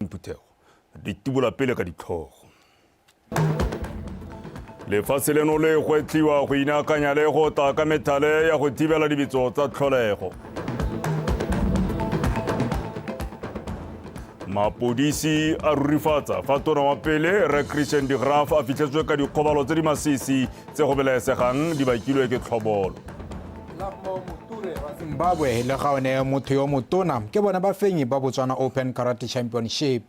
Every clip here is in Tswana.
Itumeleng Phuthego di tibola pele ka ditlhogo. Lefatshe leno le gwetlhiwa go inaakanya le go tla ka methale ya go thibela dibetso tsa tlholego. Mapodisi a rurifatsa fa tona wa pele Rre Christian de Graaf a fitlhetswe ka dikgobalo tse di masisi tse go belaesegang di bakilwe ke tlhobolo. Zimbabwe le ga one motho yo motona ke bone bafenyi ba Botswana Open Karate Championship.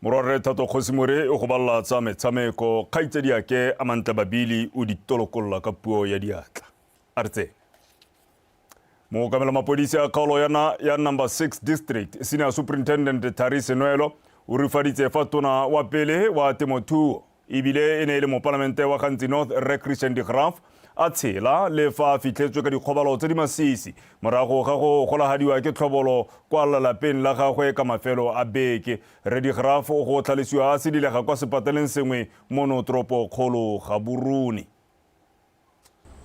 Morwarre Thato Kgosimore o go balela tsa metshameko, kgaitsadiake Amantle Babili o di tolokolola ka puo ya diatla. A re tsene. Mookamela mapodisi a kgaolo ya, na, ya number 6 district senior superintendent Thari Senwelo o rifaditse fa tona wa pele wa temothuo ebile e ne e le mopalamente wa Gantsi North Rre Christian de Graaf a tshela le fa a fitlhetswe ka dikgobalo tse di masisi morago ga go golagadiwa ke tlhobolo kwa lelapeng la gagwe ka mafelo a beke. Rre de Graaf go tlhalosiwa a sedilega kwa sepateleng sengwe mono toropo kgolo Gaborone.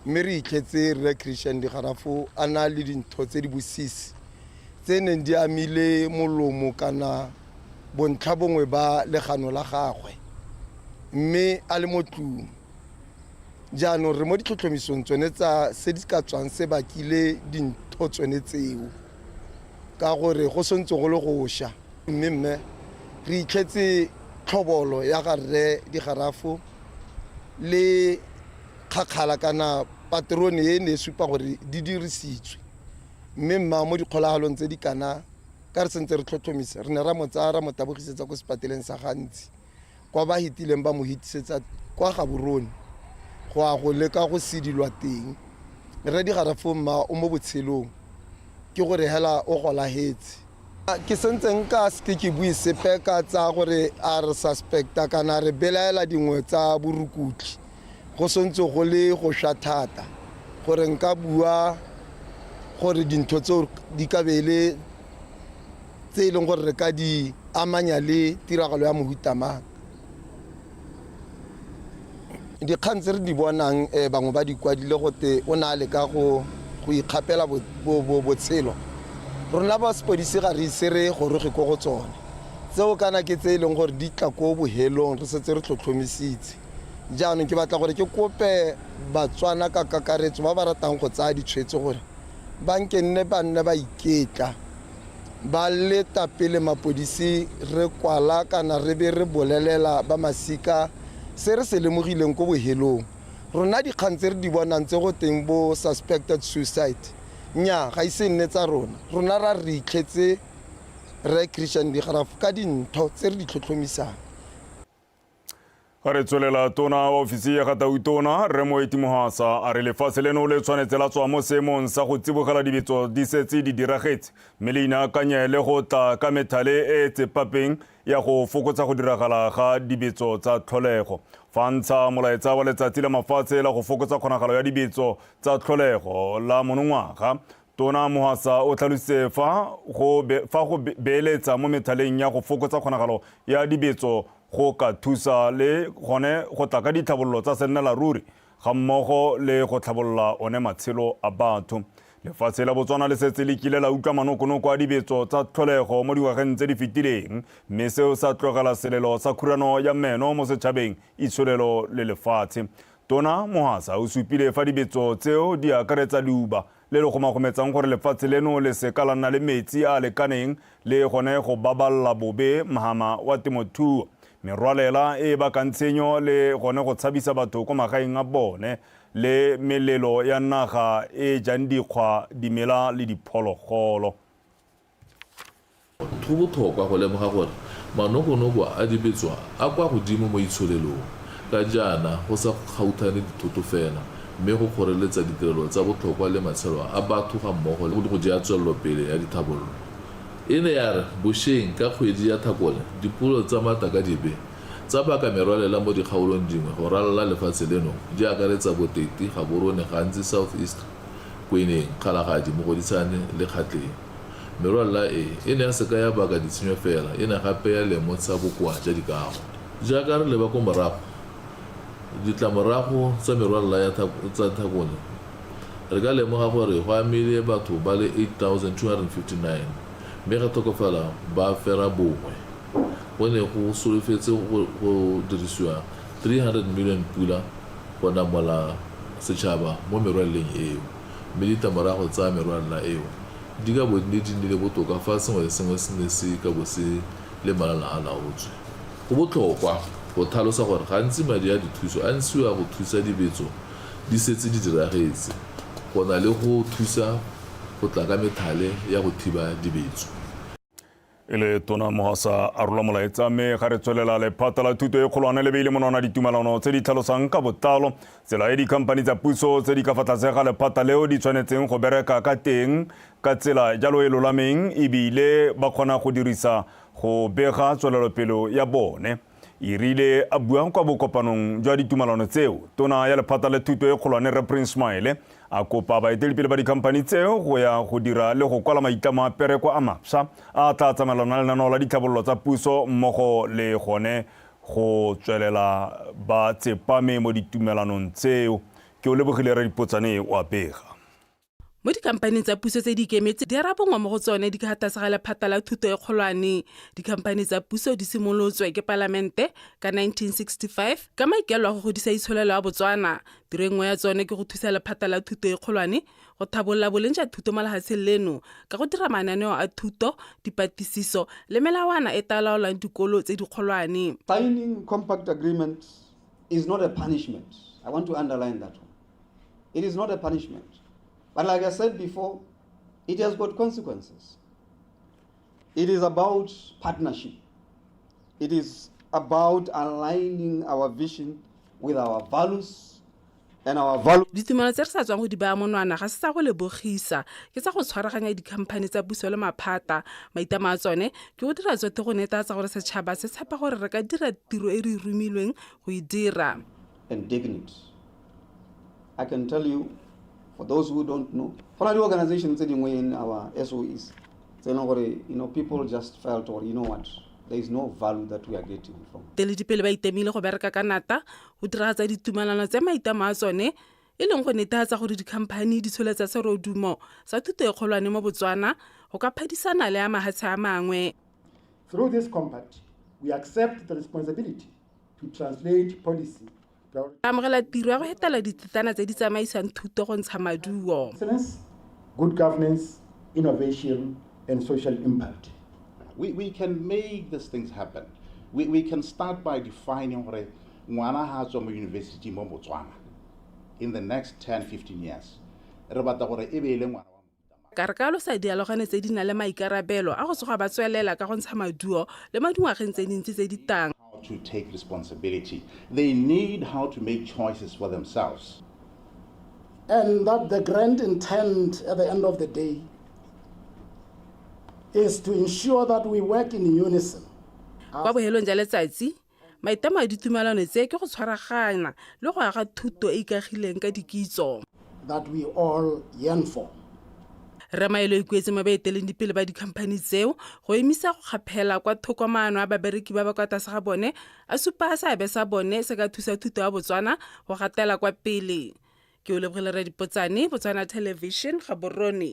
Mme re itlhetse Rre Christian Digarafo a na le dintho tse di bosisi tse neng di amile molomo kana bontlha bongwe ba legano la gagwe mme a le mo tlung. Jaanong re mo ditlhotlhomisong tsone tsa se di ka tswang se bakile dintho tsone tseo ka gore go sentse go le go sha. Mme mme re itlhetse tlhobolo ya ga Rre Digarafo le kgakgala kana paterone e ne e supa gore di dirisitswe mme mma mo dikgolagalong tse di kana ka re sentse re tlhotlhomisa re ne ra mo tsaya ra mo tabogisetsa ko sepateleng sa gantsi kwa ba hitileng ba mo hitisetsa kwa Gaborone go a go leka go sedilwa teng. Rre Digarafo mma o mo botshelong ke gore hela o golagetse. Ke sentse nka seke ke bue sepe ka tsa gore a re suspecta kana re belaela dingwe tsa borukutlhi. Go sentse go le go sha thata gore nka bua gore dintho tseo di ka be e le tse e leng gore re ka di amanya le tiragalo ya mohuta mang. Dikgang tse re di bonang bangwe ba di kwadile gote o ne a leka go ikgapela botshelo. Rona ba sepodisi ga re ise re goroge ko go tsone. Tseo kana ke tse e leng gore di tla ko bohelong re setse re tlhotlhomisitse. Jaanong ke batla gore ke kope Batswana ka kakaretso ba ba ratang go tsaya ditshwetso gore ba nke nne ba nne ba iketla. Ba leta pele mapodisi re kwala kana re be re bolelela ba masika se re se lemogileng ko bohelong. Rona dikgang tse re di bonang tse go teng bo suspected suicide, nnyaa ga ise e nne tsa rona. Rona ra re re itlhetse Rre Christian de Graaf ka dintho tse re di tlhotlhomisang. Ga re tswelela tona wa ofisi ya ga Tautona, Rre Moeti Mohwasa a re lefatshe leno le tshwanetse la tswa mo seemong sa go tsibogela dibetso di setse di diragetse mme le inaakanye le go tla ka methale e e tsepapeng ya go fokotsa go diragala ga dibetso tsa tlholego. Fa ntsha molaetsa wa letsatsi la mafatshe la go fokotsa kgonagalo ya dibetso tsa tlholego la monongwaga, Tona Mohwasa o tlhalositse fa go fa go beeletsa mo methaleng ya go fokotsa kgonagalo ya dibetso go ka thusa le gone go tla ka ditlhabololo tsa sennela ruri ga mmogo le go tlhabolola one matshelo a batho. Lefatshe la Botswana le setse le kile la utlwa manokonoko a dibetso tsa tlholego mo dingwageng tse di fetileng mme seo sa tlogela selelo sa khurano ya meno mo setšhabeng, itsholelo le lefatshe. Tona Mohwasa o supile fa dibetso tseo di akaretsa leuba le le gomagometsang gore lefatshe leno le se ka la nna le metsi a a lekaneng le gone go baballa bobe mhama wa temothuo, merwalela e e bakang tshenyo le gone go tshabisa batho kwa magaeng a bone le melelo ya naga e e jang dikgwa, dimela le diphologolo. Go botlhokwa go lemoga gore manokonoko a dibetswa a kwa godimo mo itsholelong, ka jaana go sa kgauthane dithoto fela mme go kgoreletsa ditirelo tsa botlhokwa le matshelo a batho gammogo le go diya tswelelopele ya dithabololo. E ne ya re bosheng ka kgwedi ya Thakole dipula tsa matakadibe tsa baka merwalela mo dikgaolong dingwe go ralala lefatshe leno di akaretsa Boteti, Gaborone, Gantsi South East, Kweneng, Kgalagadi, Mogoditshane le Kgatleng. Merwalela e, e ne ya seka ya baka ditshenyo fela, e ne gape ya lemotsha bokoa ja dikago. Jaaka re leba ko morago, ditlamorago tsa merwalela ya tsa Thakole, re ka lemoga gore go amile batho ba le 8,259, Mme ga tlhokafala ba fera bongwe. Go ne go solofetse go dirisiwa 300 million pula go namola setšhaba mo merwaleleng eo, mme ditlamorago tsa merwalela eo di ka bo ne di nnile botoka fa sengwe le sengwe se ne se ka bo se le malala a laotswe. Go botlhokwa go tlhalosa gore gantsi madi a dithuso a ntshiwa go thusa dibetso di setse di diragetse go na le go thusa go tla ka methale ya go thiba dibetso. E le Tona Mohasa a rola molaetsa, mme ga re tswelela, lephata la thuto e kgolwane le beile monwana ditumalano tse di tlhalosang ka botlalo tsela e dikhamphani tsa puso tse di ka fa tlase ga lephata leo di tshwanetseng go bereka ka teng ka tsela jalo e lolameng ebile ba kgona go dirisa go bega tswelelopele ya bone. E rile a bua kwa bokopanong jwa ditumalano tseo, tona ya lephata la thuto e kgolwane Rre Prince Maele a kopa baeteledipele ba dikhamphani tseo go ya go dira le go kwala maitlamo a pereko a mafsa a tla tsamaelana le lenaneo la ditlhabololo tsa puso mmogo le gone go tswelela ba tsepame mo ditumelanong tseo. Ke o lebogile Radipotsane wa bega. Mo dikhamphaning tsa puso tse di ikemetse, di arabongwa mo go tsone di ka tlase ga lephata la thuto e kgolwane. Dikhamphani tsa puso di simolotswe ke palamente ka 1965 ka maikaelelo a go godisa itsholelo ya Botswana. Tiro e nngwe ya tsone ke go thusa lephata la thuto e kgolwane go thabolola boleng jwa thuto mo lehatsheng leno ka go dira mananeo a thuto, dipatlisiso le melawana e ta laolang dikolo tse dikgolwane. Signing compact agreement is not a punishment. I want to underline that one. It is not a punishment. But like I said before, it has got consequences. It is about partnership. It is about aligning our vision with our values and our values. Ditumelo tse re sa tswang go di baya monwana ga se tsa go lebogisa, ke tsa go tshwaraganya dikhamphani tsa puso le maphata. Maitlamo a tsone ke go dira tsotlhe go netefatsa gore setšhaba se tshepa gore re ka dira tiro e re e romilweng go e dira. And dignity. I can tell you, for those who don't know, go na le organization tse dingwe in our SOEs tse e leng gore people just felt or, you know what, there is no value that we are getting from. Baeteledipele ba itemile go bereka ka nata go diragatsa ditumelano tse maitlamo a tsone e leng go netefatsa gore dikhamphani di tsholetsa serodumo sa thuto e kgolwane mo Botswana go ka phadisana le a mahatshe a mangwe. Through this compact, we accept the responsibility to translate policy Amogela tiro ya go hetela ditetana tse di tsamaisang thuto go ntsha maduo. Excellence, good governance, innovation, and social impact. We can make these things happen. We can start by defining gore ngwana ha tswa mo university mo Botswana in the next 10, 15 years, re batla gore e be e le ngwana wa Ka re ka alosa dialogane tse di nang le maikarabelo a go tsoga ba tswelela ka go ntsha maduo le mo dingwageng tse dintsi tse di tang. How to take responsibility. They need how to make choices for themselves. And that the grand intent at the end of the day is to ensure that we work in unison. Kwa bohelong jwa letsatsi, maitlamo a ditumelano tse ke go tshwaragana le go aga thuto e ikagileng ka dikitso. That we all yearn for. Rre Maelo ikuetse mo baeteleng dipele ba dikhamphani tseo go emisa go kgaphela kwa thoko maano a babereki ba ba kwa tlase ga bone, a supa seabe sa bone se ka thusa thuto ya Botswana go gatela kwa pele. Ke o lebogile Radipotsane, Botswana Television, Gaborone.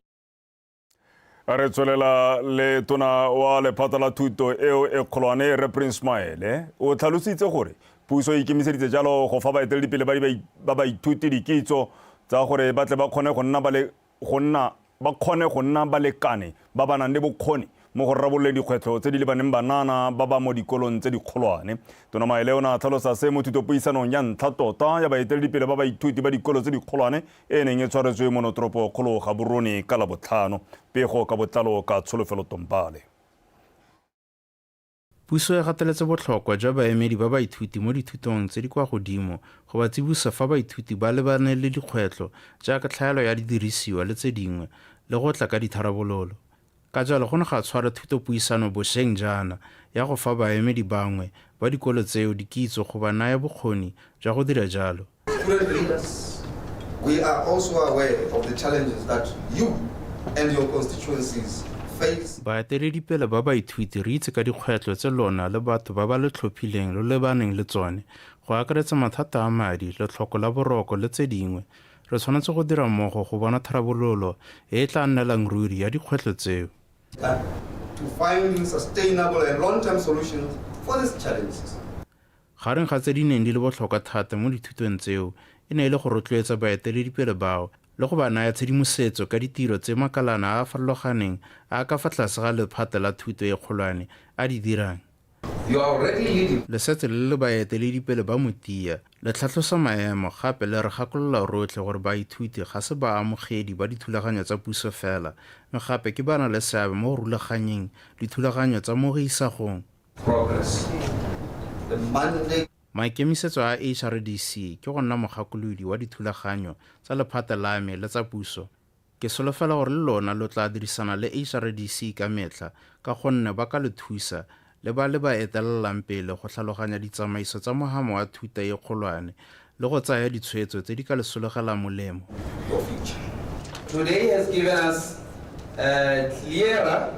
Re tswelela le tona wa lephata la thuto eo e kgolwane Rre Prince Maele o tlhalositse gore puso e ikemiseditse jalo go fa baeteledipele ba baithuti dikitso tsa gore ba tle ba kgone go nna ba le go nna ba kgone go nna balekane ba ba nang le bokgoni mo go rarabololeng dikgwetlho tse di lebaneng banana ba ba mo dikolong tse dikgolwane. Tona Maele o ne a tlhalosa se mo thutopuisanong ya ntlha tota ya baeteledipele ba baithuti ba dikolo tse dikgolwane e neng e tshwaretswe mo notoropo kgolo Gaborone ka Labotlhano. Pego ka botlalo ka Tsholofelo Tompale. Puso e gateletse botlhokwa jwa baemedi ba baithuti mo dithutong tse di kwa godimo go ba tsibosa fa baithuti ba lebane le dikgwetlho jaaka tlhaelo ya didirisiwa le tse dingwe le go tla ka ditharabololo. Ka jalo go ne ga tshwarwa thutopuisano bosheng jaana ya go fa baemedi bangwe ba dikolo tseo dikitso go ba naya bokgoni jwa go dira jalo. Student leaders, we are also aware of the challenges that you and your constituencies face. Baeteledipele ba baithuti, re itse ka dikgwetlho tse lona le batho ba ba le tlhophileng lo lebaneng le tsone, go akaretsa mathata a madi, letlhoko la boroko le tse dingwe. Re tshwanetse go dira mmogo go bona tharabololo e e tla nnelang ruri ya dikgwetlho tseo. to finding sustainable and long-term solutions for these challenges. Gareng ga tse di neng di le botlhokwa thata mo dithutong tseo e ne e le go rotloetsa baeteledipele bao le go ba naya tshedimosetso ka ditiro tse makalana a a farologaneng a a ka fa tlase ga lephata la thuto e kgolwane a di dirang. You are already leading. Le setse le le baeteledipele ba motia, le tlhatlhosa maemo gape le re gakolola rotlhe gore baithuti ga se baamogedi ba dithulaganyo tsa puso fela mme gape ke ba na le seabe mo go rulaganyeng dithulaganyo tsa mo isagong. Progress. The mandate. Maikemisetso a HRDC ke go nna mogakolodi wa dithulaganyo tsa lephata la me le tsa puso. Ke solofela gore le lona lo tla dirisana le HRDC ka metlha ka gonne ba ka le thusa le ba le ba etelelang pele go tlhaloganya ditsamaiso tsa mohama wa thuta e kgolwane le go tsaya ditshwetso tse di ka le solegelang molemo. Your future. Today has given us a clearer.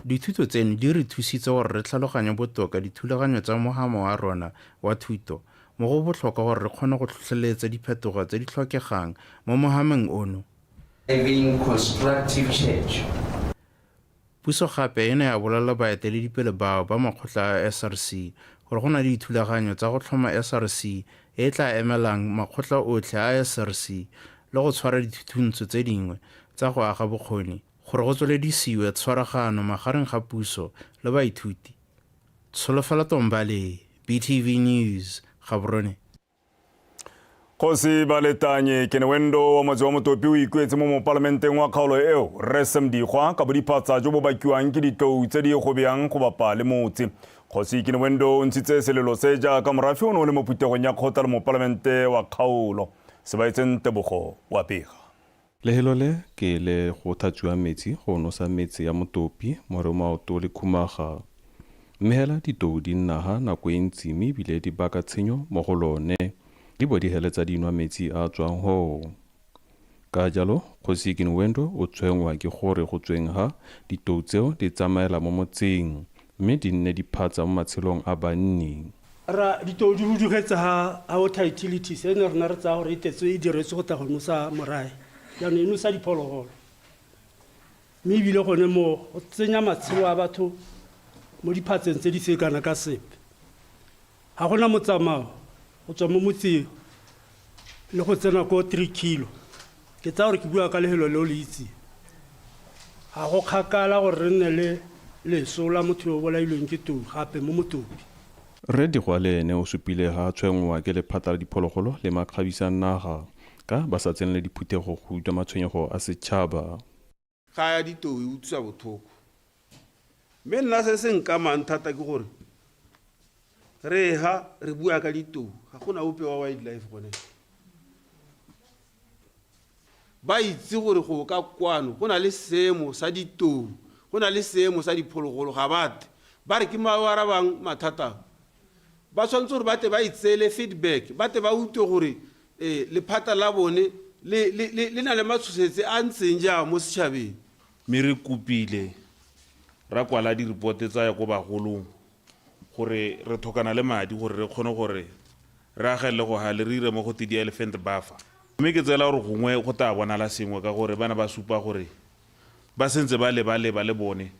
Dithuto tseno di re thusitse gore re tlhaloganye botoka dithulaganyo tsa mohama wa rona wa thuto, mo go botlhokwa gore re kgone go tlhotlheletsa diphetogo tse di tlhokegang mo mohameng ono. Driving constructive change. Puso gape e ne ya bolelela baeteledipele bao ba makgotla a SRC gore go na le dithulaganyo tsa go tlhoma SRC e e tla emelang makgotla otlhe a SRC le go tshwara dithuthuntso tse dingwe tsa go aga bokgoni gore go tsweledisiwe tshwaragano magareng ga puso le baithuti. Tsholofelo Tombale, BTV News, Gaborone. Kgosi Baletanye Kenewendo wa motse wa Motopi o ikuetse mo mopalamenteng wa kgaolo eo Rre Sam Dikgwa ka bodiphatsa jo bo bakiwang ke ditlou tse di gobeyang go bapa le motse. Kgosi Kenewendo o ntshitse selelo se jaaka morafe o ne o le mo phuthegong ya kgotla le mopalamente wa kgaolo. Sebaetseng Tebogo wa bega. Lehelo le ke le go thatswiwang metsi go nosa metse ya Motopi, Moreomaoto le Khumaga. Mme hela ditou di nna ha nako e ntsi mme ebile di baka tshenyo mo go lone, di bo di heletsa di nwa metsi a a tswang hoo. Ka jalo, Kgosi Kinwendo o tshwenngwa ke gore go tsweng ha ditou tseo di tsamaela mo motseng mme di nne diphatsa mo matshelong a banni. Rra, ditou di hudugetse ha ha water utilities e ne rona re tsaya gore e tetse e diretswe go tla go nosa morae, jaanong e nosa diphologolo. Mme ebile gone moo go tsenya matshelo a batho mo diphatseng tse di se kana ka sepe. Ga gona motsamao go tswa mo motseng le go tsena ko 3 kilo. Ke tsaya gore ke bua ka lefelo le o le itseng. Ga go kgakala gore re nne le leso la motho yo o bolailweng ke tou gape mo Motopi. Rre Digwa le ene o supile ha a tshwenngwa ke lephata la diphologolo le makgabisa naga ka ba sa tsenele diphuthego go utlwa matshwenyego a setshaba. Ga ya ditou e utlwisa bothoko. Mme nna se se nkamang thata ke gore re ha re bua ka ditou, ga gona ope wa wildlife gone. Ba itse gore go ka kwano go na le seemo sa ditou, go na le seemo sa diphologolo, ga ba tle. Ba re ke mang o arabang mathata a? Ba tshwanetse gore ba tle ba itseele feedback, ba tle ba utlwe gore lephata la bone le, le, le, le na le matshosetse a ntseng jang mo setšhabeng. Mme re kopile ra kwala di-report tsa ya ko bagolong gore re thokana le madi gore re kgone gore re agelele go gale re ire mo go te di-elephant buffer. Mme ke tseela gore gongwe go tlaa bonala sengwe ka gore ba ne ba supa gore ba sentse ba leba-leba le bone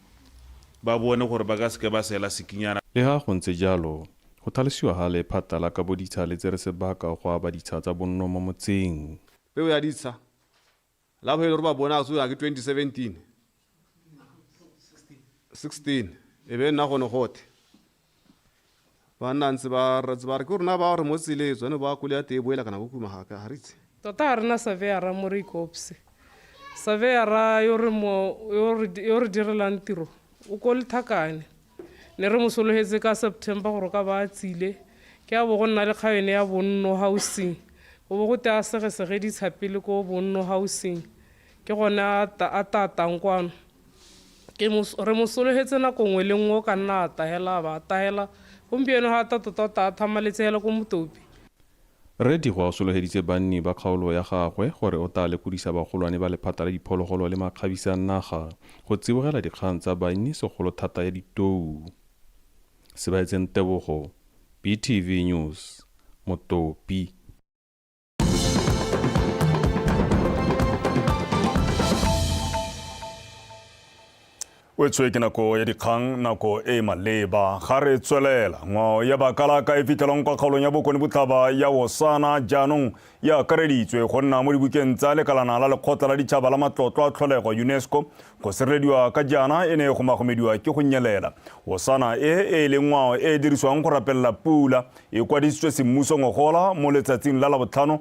ba bone gore ba ka seke ba sela sekinyana. Le ha go ntse jalo, go tlhalosiwa ha lephata la kabo ditsha le tsere sebaka go aba ditsha tsa bonno mo motseng. Peo ya ditsha, la bofelo re ba bona so ya ke 2017 16 e be nna gone gothe ba nna ntse ba re ba re ke rona ba re mo tseleng tsone ba kole ya tee boela kana go kuma ga ka ga re itse. Tota ga rena surveyor-a mo Reikops. Surveyor-a yo re mo yo re yo re direlang tiro o ko Lethakane. Ne re mo sologetse ka September gore o ka ba a tsile. Ke a bo go nna le kgang yone ya bonno housing. Go bo go te a segesege ditsha pele ko bonno housing. Ke gone a ta a ta tang kwano. Ke mo, re mo sologetse nako nngwe le nngwe o ka nna a ta hela a ba a ta hela. Gompieno ga a ta tota o ta a thamaletse hela ko Motopi. Rre Digwa o sologeditse banni ba kgaolo ya gagwe gore o tlaa lekodisa bagolwane ba lephata la diphologolo le makgabisa naga go tsibogela dikgang tsa banni segolo thata ya ditou. Sebaetseng Tebogo, BTV News, Motopi. O O tswe ke nako ya dikgang, nako e e maleba. Ga re tswelela, ngwao ya Bakalaka e fitlhelwang kwa kgaolong ya Bokone Botlhaba ya Hosana jaanong e akareditswe go nna mo dibukeng tsa lekalana la Lekgotla la Ditšhaba la Matlotlo a Tlholego, UNESCO, go sirelediwa ka jaana e ne e gomagomediwa ke go nyelela. Hosana e e leng ngwao e e dirisiwang go rapelela pula e kwadisitswe semmuso ngogola mo letsatsing la Labotlhano.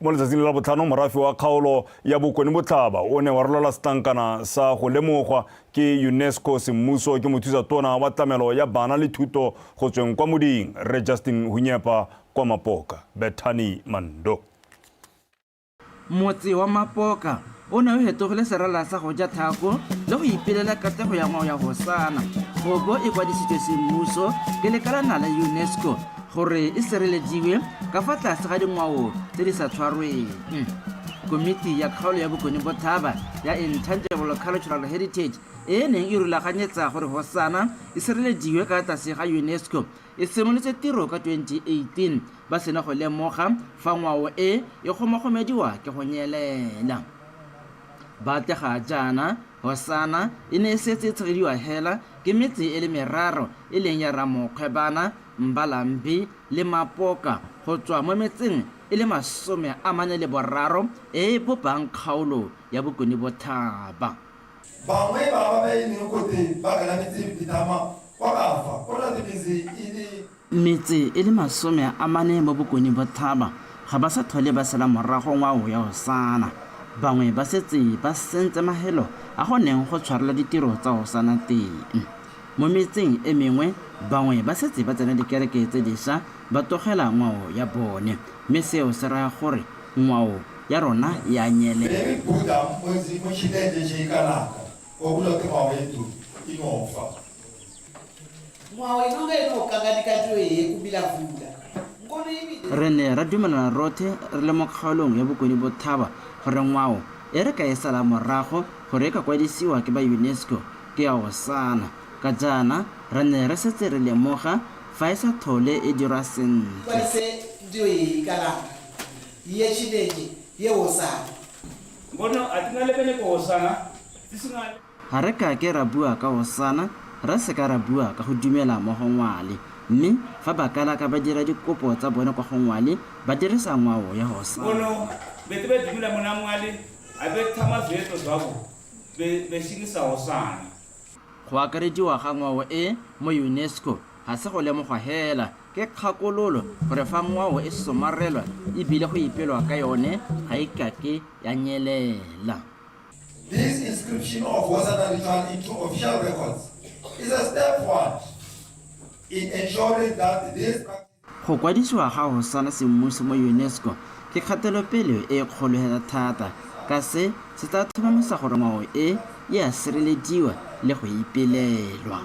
Mo letsatsing la botlhano, morafe wa kgaolo ya Bokone Botlhaba o ne wa rolela setlankana sa go lemogwa ke UNESCO semmuso ke mothusa tona wa tlamelo ya bana le thuto go tsweng kwa moding, Rre Justin Hunyepa kwa Mapoka. Bethany Mando. Motse wa Mapoka o ne o fetogile serala sa go ja thako le go ipelela katlego ya ngwao ya Hosana go bo e kwadisitswe semmuso ke lekalana la UNESCO gore e sirelediwe ka fa tlase ga dingwao tse di sa tshwarweng. Komiti ya kgaolo ya Bokone Bothaba ya Intangible Cultural Heritage e e neng e rulaganyetsa gore Hosana e sirelediwe ka tlase ga UNESCO e simolotse tiro ka 2018 ba sena go lemoga fa ngwao e e gomagomediwa ke go nyelela. Ba tlega jaana, Hosana e ne e setse e tshegediwa hela ke metse e le meraro e leng ya Ramokgwebana, Mbalambi le Mapoka go tswa mo metseng e le 43 e e bopang kgaolo ya Bokone Bothaba. Bangwe ba ba ba ileng ko teng ba kana metse Bithama kwa Kafa o na le metse e le. Metse e le 40 mo Bokone Bothaba ga ba sa tlhole ba sala morago ngwao ya Hosana. Bangwe ba setse ba sentse mahelo a go neng go tshwarelwa ditiro tsa Hosana teng. Mo metseng e mengwe, bangwe ba setse ba tsena dikereke tse disha ba tlogela ngwao ya bone, mme seo se raya gore ngwao ya rona e a nyelela. Baby Buddha mwedzi muchilenje cheikanaka wabuda ke ngwao yedu inofa. Ngwao inonga inokanganika tiro e kubila vula. Re ne ra dumelana rothe re le mo kgaolong ya Bokone Bothaba gore ngwao e re ka e sala morago gore e ka kwadisiwa ke ba UNESCO ke ya Hosana, ka jaana re ne re setse re lemoga fa e sa tlhole e dirwa sentle. Kwadise tiro e ikalanga ye chilenje ye Hosana. Ngono a ti nga lebene ko Hosana, ti si nga. Ga re kake ra bua ka Hosana ra se ka ra bua ka go dumela mo go Ngwale. Mme fa Bakalaka ba dira dikopo tsa bone kwa go Ngwale, ba dirisa ngwao ya Hosana. Ngono beti be dumela mona Ngwale, a be thama zweto zwabo be be shingisa Hosana. Go akarediwa ga ngwao e mo UNESCO ga se go lemogwa hela, ke kgakololo gore fa ngwao e somarelwa e bile go ipelwa ka yone, ga e kake ya nyelela. This inscription of Hosana ritual into official records is a step forward in ensuring that this practice. Go kwadisiwa ga Hosana semmuso mo UNESCO ke kgatelopele e kgolo hela thata, ka se se tla tlhomamisa gore ngwao e e a sirelediwa le go ipelelwa.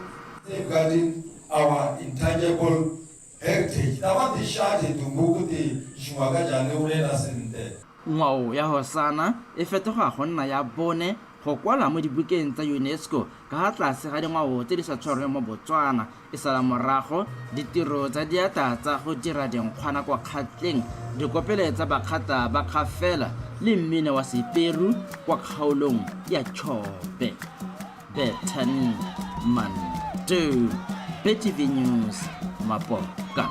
Safeguarding our intangible heritage. Ngwao ya Hosana e fetoga go nna ya bone go kwalwa mo dibukeng tsa UNESCO ka fa tlase ga dingwao tse di sa tshwarweng mo Botswana, e sala morago ditiro tsa diatla tsa go dira dinkgwana kwa Kgatleng, dikopele tsa Bakgatla ba Kgafela le mmino wa Seperu kwa kgaolong ya Chobe. Bethany Mandu, BTV News, Mapoka.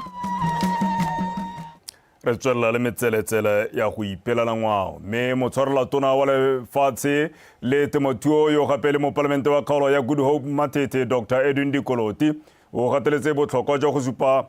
Re tswelela le metseletsele ya go ipelela ngwao, mme motshwarelatona wa lefatshe le temothuo yo gape le mopalamente wa kgaolo ya Good Hope Matete, Dr Edwin Dikoloti, o gateletse botlhokwa jwa go supa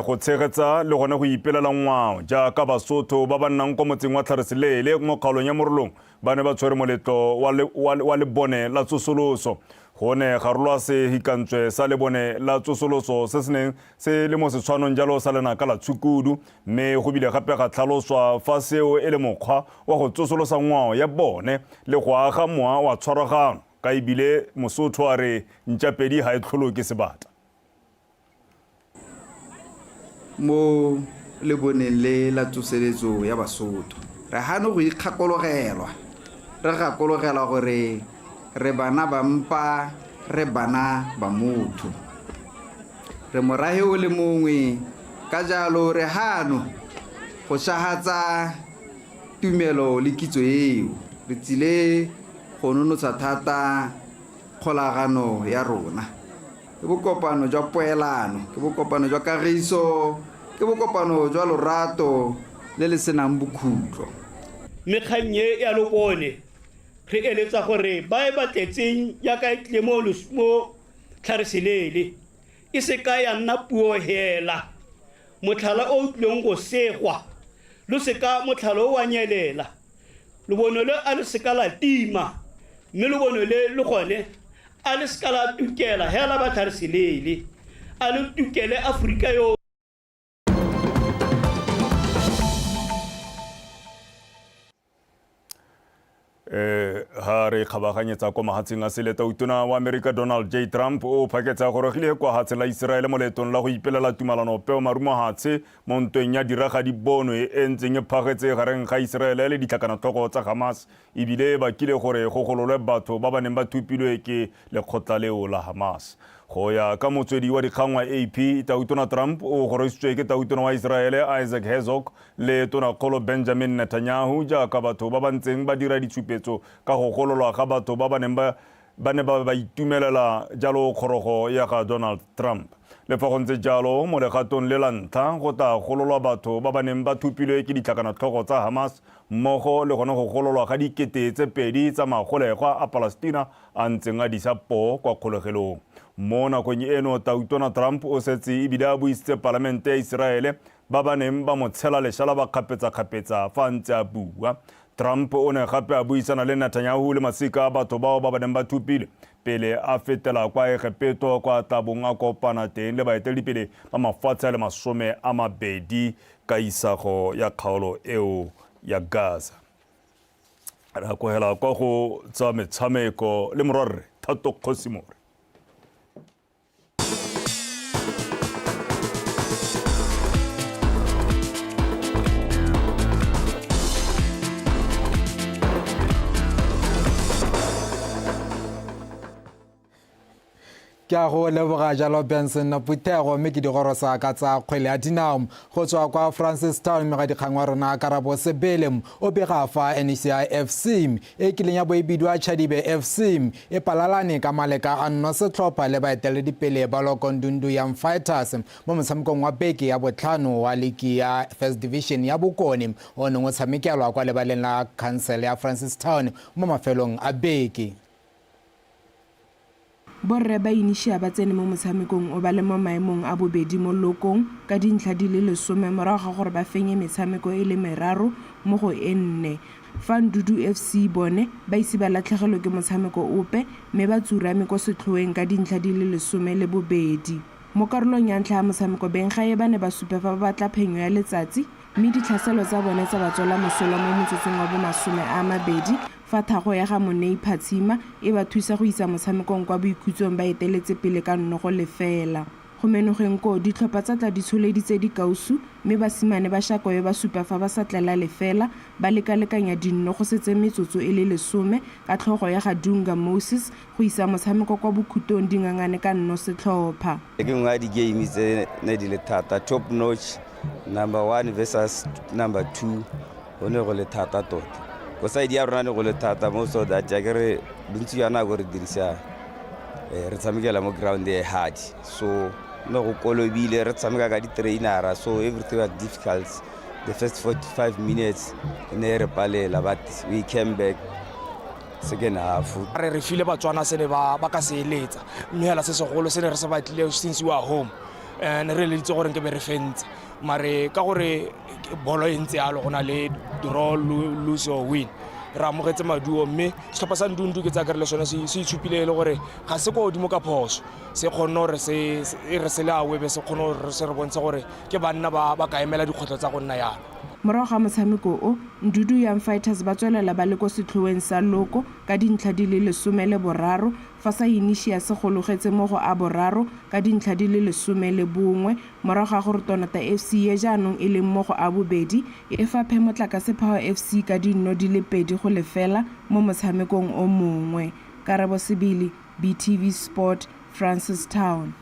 go tshegetsa le gone go ipelela ngwao jaaka Basotho ba ba nnang kwa motseng wa Tlhareseleele mo kgaolong ya Morolong ba ne ba tshwere moletlo wa lebone la tsosoloso. Go ne ga rolwa sehikantswe sa lebone la tsosoloso se se neng se le mo setshwanong jalo sa lenaka la tshukudu, mme go bile gape ga tlhaloswa fa seo e le mokgwa wa go tsosolosa ngwao ya bone le go aga mowa wa tshwaragano, ka e bile Mosotho a re ntšapedi ga e tlholoke sebata. Mo leboneng le la tsoseletso ya Basotho, re gane go ikgakologelwa, re gakologelwa gore re bana ba mpa, re bana ba motho. Re morahe o le mongwe, ka jalo re gano go shahatsa tumelo le kitso eo. Re tsile go nonotsha thata kgolagano ya rona. Ke bokopano jwa poelano, ke bokopano jwa kagiso, ke bokopano jwa lorato le le senang bokhutlo. Mme kgang e ya lobone re eletsa gore ba e ba tletseng jaaka e tlile mo mo tlhareseleele e se ka ya nna puo hela motlhala o o tlileng go segwa lo se ka motlhala o wa nyelela lobone le a le se ka la tima mme lobone le le gone a le se ka la tukela hela ba tlhareseleele a le tukele aforika yo Eh, ha re kgabaganyetsa kwa mahatsheng a sele tautona wa Amerika Donald J. Trump o phaketsa a gorogile kwa hatshe la Iseraele mo leetong la go ipelela tumalano peo marumo hatshe mo ntweng ya diragadi bonwe e ntseng e phagetse gareng ga Iseraele le ditlhakanatlhogo tsa Hamas ebile e bakile gore go gololwe batho ba ba neng ba thupilwe ke lekgotla leo la Hamas. Go ya ka motswedi wa dikgang wa AP, Tautona Trump o gorositswe ke tautona wa Iseraele Isaac Herzog le Tonakgolo Benjamin Netanyahu jaaka batho ba ba ntseng ba dira ditshupetso ka go gololwa ga batho ba ba neng ba ba ne ba ba itumelela jalo kgorogo ya ga Donald Trump. Le fa go ntse jalo, mo legatong le la ntlha go tla gololwa batho ba ba neng ba thupilwe ke ditlhakanatlhogo tsa Hamas mmogo le gone go gololwa ga 2000 tsa magolegwa a Palestina a ntseng a disa poo kwa kgolegelong. Mo nakong eno, Tautona Trump o setse ebile a buisitse palamente ya Iseraele ba ba neng ba mo tshela leshalaba kgapetsakgapetsa fa a ntse a bua. Trump o ne gape a buisana le Netanyahu le masika a batho bao ba ba neng ba thupilwe pele a fetela kwa Egepeto kwa a tla bong a kopana teng le baeteledipele ba mafatshe a le 20 ka isago ya kgaolo eo ya Gaza. Re akogela kwa go tsa metshameko le morwarre Thato Kgosimore. Ke a go leboga jalo Benson Phuthego, mme ke digorosa ka tsa kgwele ya dinao go tswa kwa Francistown. Mme ga dikgang wa rona Karabo Sebele o bega fa NCI FC e kileng ya bo e bidiwa Chadibe FC e palalane ka maleka a nno setlhopha le baeteledipele ba Lokondundu Young Fighters mo motshamekong wa beke ya botlhano wa liki ya First Division ya Bokone o neng o tshamekelwa kwa lebaleng la khansele ya Francistown mo mafelong a beke. Borre ba Inishia ba tsene mo motshamekong o ba le mo maemong a bobedi mo lokong ka dintlha di le lesome morago ga gore ba fenye metshameko e le meraro mo go e nne. Fa Ndudu FC bone ba ise ba latlhegelwe ke motshameko ope mme ba tsurame ko setlhoeng ka dintlha di le 12. Mo karolong ya ntlha ya motshameko benggae ba ne ba supa fa ba batla phenyo ya letsatsi mme ditlhaselo tsa bone tsa ba tswela mosola mo motsotsong wa bo 20 fa thago ya ga Monei Phatshima e ba thusa go isa motshamekong kwa boikhutsong ba eteletse pele ka 0-0. Go menogeng koo, ditlhopha tsa tla di tsholeditse dikausu mme basimane ba Shakoyo ba supa fa ba sa tlela lefela, ba lekalekanya dinno go setse metsotso e le lesome ka tlhogo ya ga Dunga Moses go isa motshameko kwa bokhutong di ngangane ka nno setlhopha. Ke nngwe ya di-game tse ne di le thata, top notch, number one versus number two, go ne go le thata tota. Ko side ya rona ne go le thata mo so that ya kere bontsi jwa nako re dirisa re tshamekela mo ground e hard, so ne go kolobile re tshameka ka di-trainera, so everything was difficult. The first 45 minutes ne re palela, but we came back second half. Re re file Batswana se ne ba ba ka se eletsa, mme hela se segolo se ne re se batlile since we are home, ne re eleditse gore nke be re fentse, mare ka gore bolo e ntse yalo, go na le draw, lose or win, re amogetse maduo. Mme setlhopha sa Ndundu ke tsa kere le sone se itshupile e le gore ga se kwa godimo ka phoso, se kgonne gore se re se le awebe, se kgone gore se re bontshe gore ke banna ba ba ka emela dikgwetlho tsa go nna yalo. Morago ga motshameko o, Ndudu Young Fighters ba tswelela ba le ko setlhoeng sa loko ka dintlha di le 13, fa sa Inishia se gologetse mo go a boraro ka dintlha di le 11 morago ga gore Tonota FC ye jaanong e leng mo go a bobedi e faphe Motlakase Power FC ka dinno di le 2-0 mo motshamekong o mongwe. Karabo Sebele, BTV Sport, Francistown.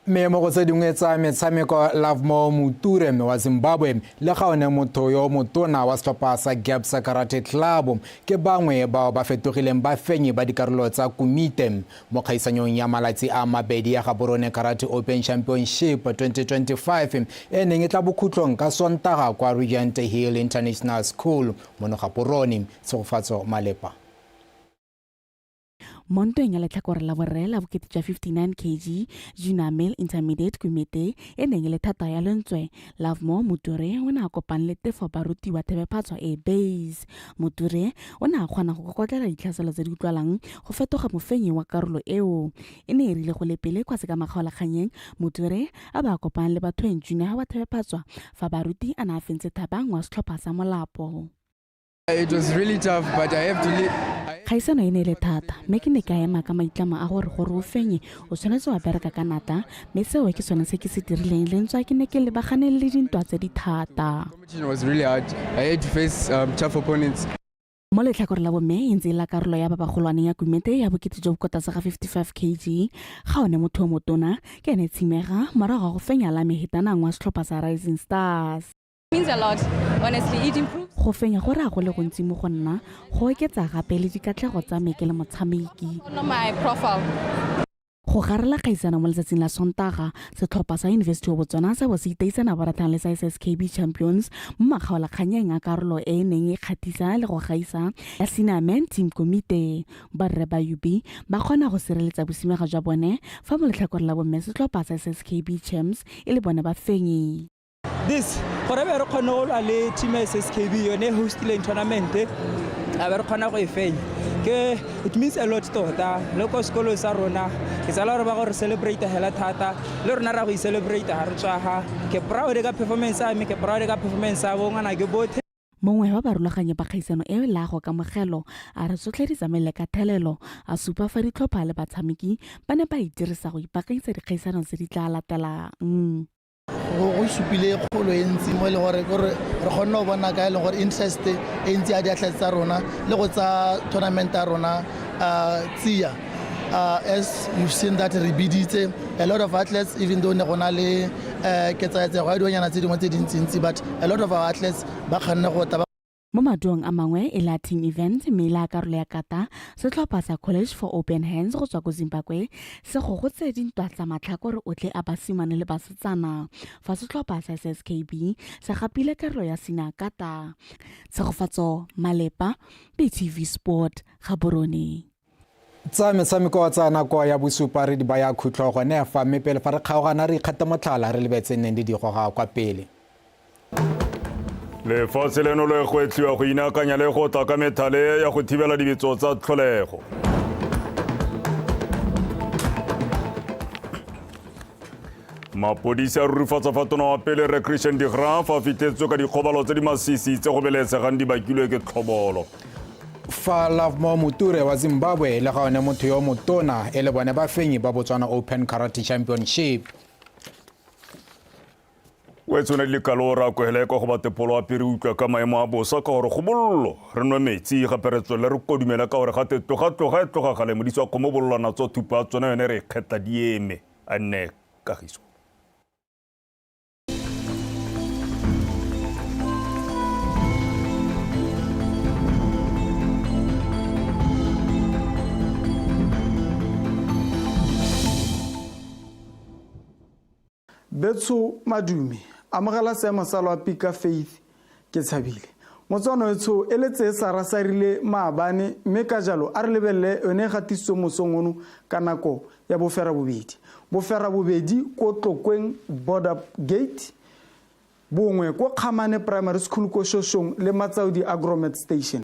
Mme mo go tse dingwe tsa metshameko, Lovemore Muture wa Zimbabwe le ga one motho yo motona wa setlhopha sa Gap sa Karate Club ke bangwe bao ba fetogileng bafenyi ba dikarolo tsa kumite mo kgaisanyong ya malatsi a mabedi ya Gaborone Karate Open Championship 2025 e neng e tla bokhutlong ka Sontaga kwa Regent Hill International School mono Gaborone. Tshegofatso Malepa. Mo ntweng ya letlhakore la borre la bokete jwa 59 kg junior male intermediate kumete e neng e le thata ya lentswe, Lovemore Muture o ne a kopane le tefo barutiwa thebephatswa e base. Muture o ne a kgona go kokotlela ditlhaselo tse di utlwalang go fetoga mofenyi wa karolo eo. E ne e rile go le pele kwa sekamakgaolakganyeng, Muture a ba a kopane le Bathoeng Junior wa thebephatswa fa Baruti a ne a fentse Thabang wa setlhopha sa Molapo. It was really tough, but I have to Kgaisano e ne e le thata, mme ke ne ka ema ka maitlamo a gore gore o fenye o tshwanetse wa bereka ka natla, mme seo ke sone se ke se dirileng le ntswa ke ne ke lebagane le dintwa tse di thata. Competition was really hard. I had to face tough opponents. Mo letlhakore la bomme e ntse e la karolo ya ba bagolwane ya kumete ya bokete jo bo kwa tlase ga 55 kg, ga one motho o motona ke ene Tshimega morago ga go fenya la mehetanang wa setlhopha sa Rising Stars. Means a lot, honestly. It improves. Go fenya go raya go le gontsi mo go nna, go oketsa gape le dikatlego tsa me ke le motshameki. My profile. Go garela kgaisano mo letsatsing la Sontaga, setlhopha sa University of Botswana sa bo se iteisana borathang le sa SSKB Champions mo makgaolakganyeng a karolo e e neng e kgathisa le go gaisa ya Senior Men Team Committee. Borre ba UB ba kgona go sireletsa bosimega jwa bone fa mo letlhakore la bomme setlhopha sa SSKB Champs e le bone bafenyi. This gore be re kgone go lwa le team ya SSKB yone e hostileng tournament a be re kgona go e fenya ke it means a lot tota le ko sekolong sa rona ke tsala gore ba go re celebrate hela thata le rona ra go e celebrate ga re tswa ga ke proud ka performance ya me ke proud ka performance ya bo ngwana ke bothe. Mongwe wa barulaganyi ba kgaisano eo Leago Kamogelo a re tsotlhe di tsamaile ka thelelo, a supa fa ditlhopha le batshameki ba ne ba itirisa go ipaakanyetsa dikgaisano tse di tla latelang. Go supile kgolo e ntsi mo e leng gore re kgonne go bona ka e leng gore interest e ntsi ya diatlhete tsa rona le go tsa tournament ya rona tsia. As you've seen that re biditse a lot of athletes, even though ne go na le ketsaetsego ya dilonyana tse dingwe tse dintsintsi, but a lot of our athletes ba kgonne go tla. Mo maduong a mangwe e la team event mme e la karolo ya kata, setlhopha sa College for Open Hands go tswa ko Zimbabwe se gogotse dintwa tsa matlhakore otlhe a basimane le basetsana, fa setlhopha sa SSKB se gapile karolo ya senior kata. Tshegofatso Malepa, BTV Sport, Gaborone. Tsa metshameko tsa nako ya bosupa re di baya khutlo gone fa, mme pele fa re kgaogana re ikgate motlhala re lebetse neng di digoga kwa pele. Lefatshe leno le gwetlhiwa go inaakanya le go tla ka methale ya go thibela dibetso tsa tlholego. Mapodisi a rurifatsa fa tona wa pele Rre Christian de Graaf a fitlhetswe ka dikgobalo tse di masisi tse go belesegang di bakilwe ke tlhobolo. Fa Lovemore Muture wa Zimbabwe le ga one motho yo motona e le bone bafenyi ba Botswana Open Karate Championship. O tsone di le kalo ra kwele kwa go batepolo a pere utlwa ka maemo a bosa ka gore go bollo re nwe metsi gape re tswelele re kodumela ka gore gate tloga tloga e tloga gale modisi wa kgomo bololwana tswa thupa a tsone yone re e kgetla di eme a nne kagiso. Betsho madume, amogela seemo sa loapi ka Faith ke tshabile. Motswana wetsho e le tse sara sa rile maabane mme ka jalo a re lebelele yone e gatisitswe mosong ono ka nako ya bofera bobedi. Bofera bobedi ko Tlokweng Border Gate, bongwe ko Kgamane Primary School ko Shoshong le Matsaudi Agromet Station.